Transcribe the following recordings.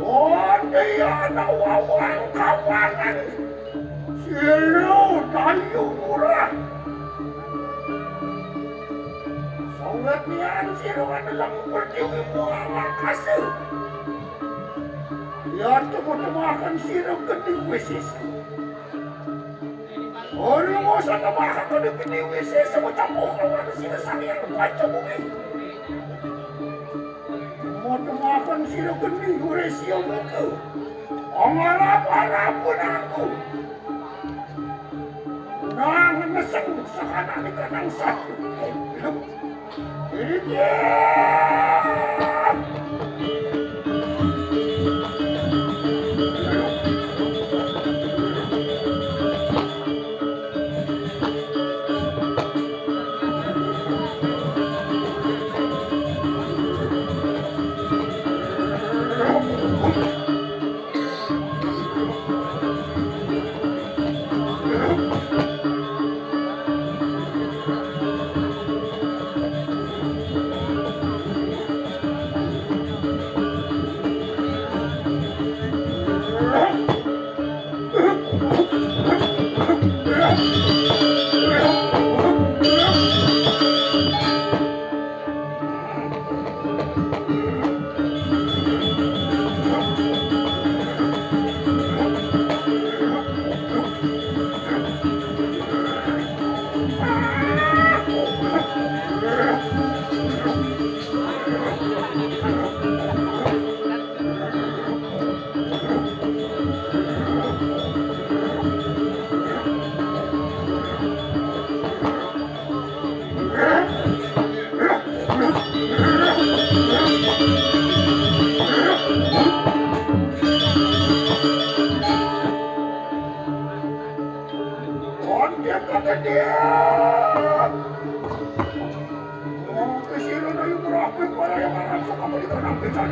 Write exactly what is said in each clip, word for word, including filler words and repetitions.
Wani ana wawang kawangan sira dayu murah. Sawet nian sira adalah pertiwi muang angkasa. Ya temu-temuakan sira geni wisis. Ora masa temakan geni wisis sama campur kawan sira sarian panca bumi. Moto-moton sira geni ora sia mengko. Angarap-arap pun aku. Nang neseng sahana kanang satu. Iki. Kon dia kata dia. Wong kesiro na yung rapi para yang anak suka balikan ang pecah.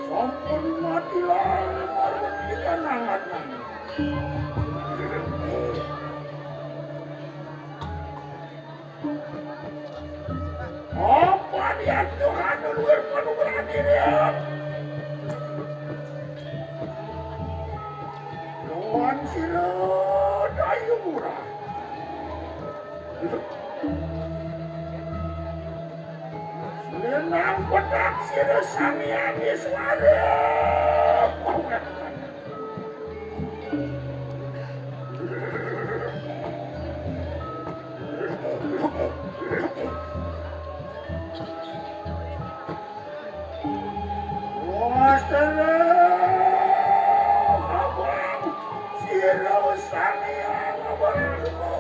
Sampun mati lae marang di kanangan. Apa niat Tuhan luwih panugrahan diri? Tuhan sira dayu murah. Lenang petak sira Sang Hyang Iswara. Wastra abang sira Sang Hyang Abarahmu.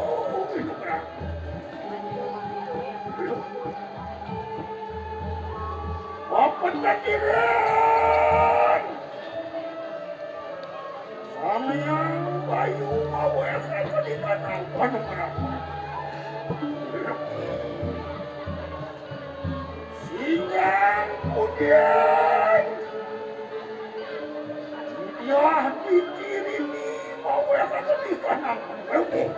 Papan katiran. Sang Hyang Bayu ngawehake di tanah panugrahan. Sinyang kudian. Yah ditirini ngawehake di tanah panugrahan.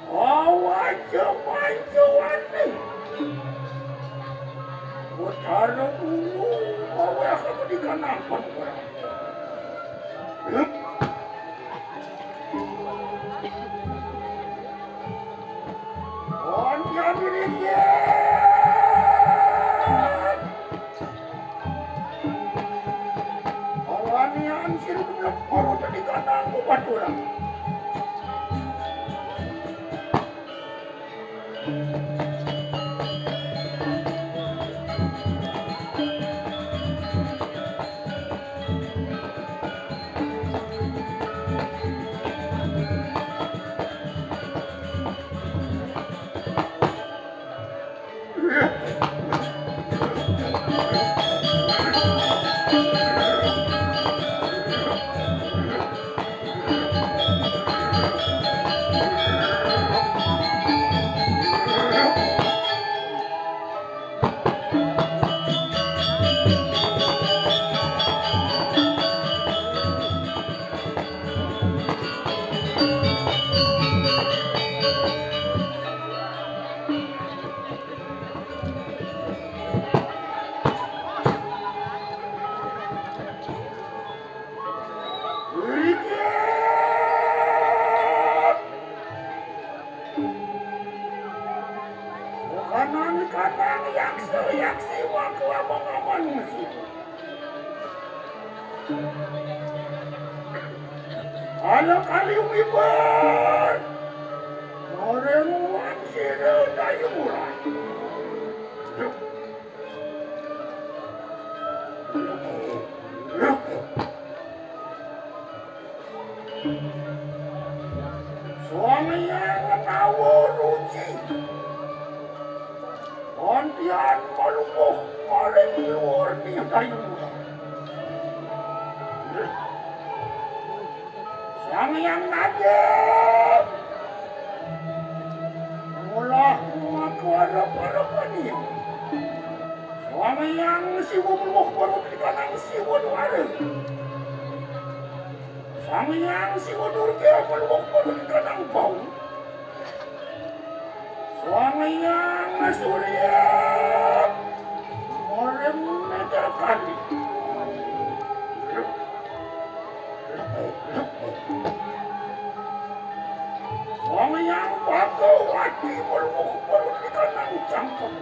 Awaja pancuaning Betara Guru ngawehake di kanangan. Panjang diri. Awanian sira mlebu tadi kanang kubaturan. Kanan-kanan yaksa-yaksi waku amang-amang musik. Ala kali wibar. Orang wan sira dayu murah. Swamiya ngetawa ruci. Antian malungguh paling luhur ning kayu. Sang Hyang Naga ngolah maka ada para paniang. Sang Hyang Siwa Meluh baru dikanang Siwa Duara. Sang Hyang Siwa Durga maluwek-luwek kanang bau. Sang Hyang Surya maring Negara Kali. Sang Hyang Bhagawati maluwek-luwek kanang cangkem.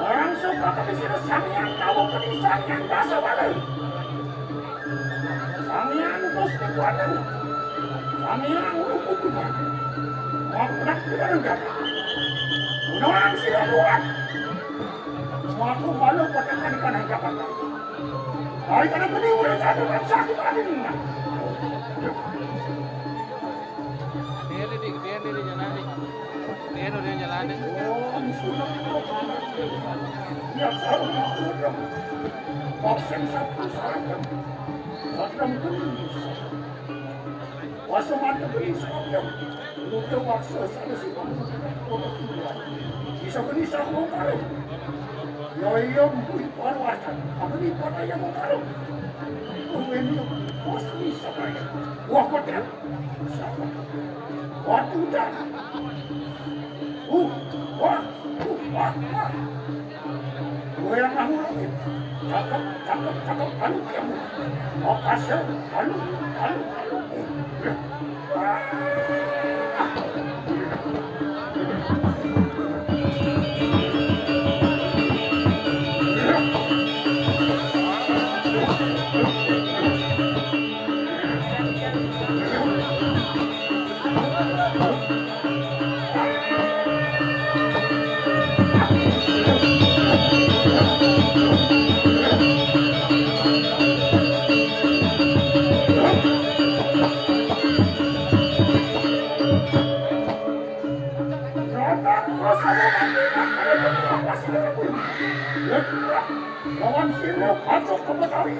Orang suka ke sini, Sang Hyang tahu ke sini, Sang Hyang rasa balik. Sang Hyang Gusti Kuat. Sang Hyang Luku Kuat. Mau berat tidak ada. Orang sila kuat. Mau aku malu pakai kali kanan jabat. Hari kanan gede udah satu dan satu kali ini. Dia ni, dia ni, dia jalan ni. Dia ni, dia jalan ni. Yang selalu nak. Paksa satu saja. Satu pun. Kuasa mata beri saja. Untuk paksa satu si. Bisa beri sahur baru. Ya, iya, beri paruasan. Apa ni pada yang baru? Kuwi pos bisa baik. Wah, kok dia? Siapa? Wah, udah. Uh, wah, uh, wah, wah. Goyang aku lagi. Cakep, cakep, cakep. Anu, kamu. Makasih. Anu, anu, anu. Lawan sirna kacok kepetawi.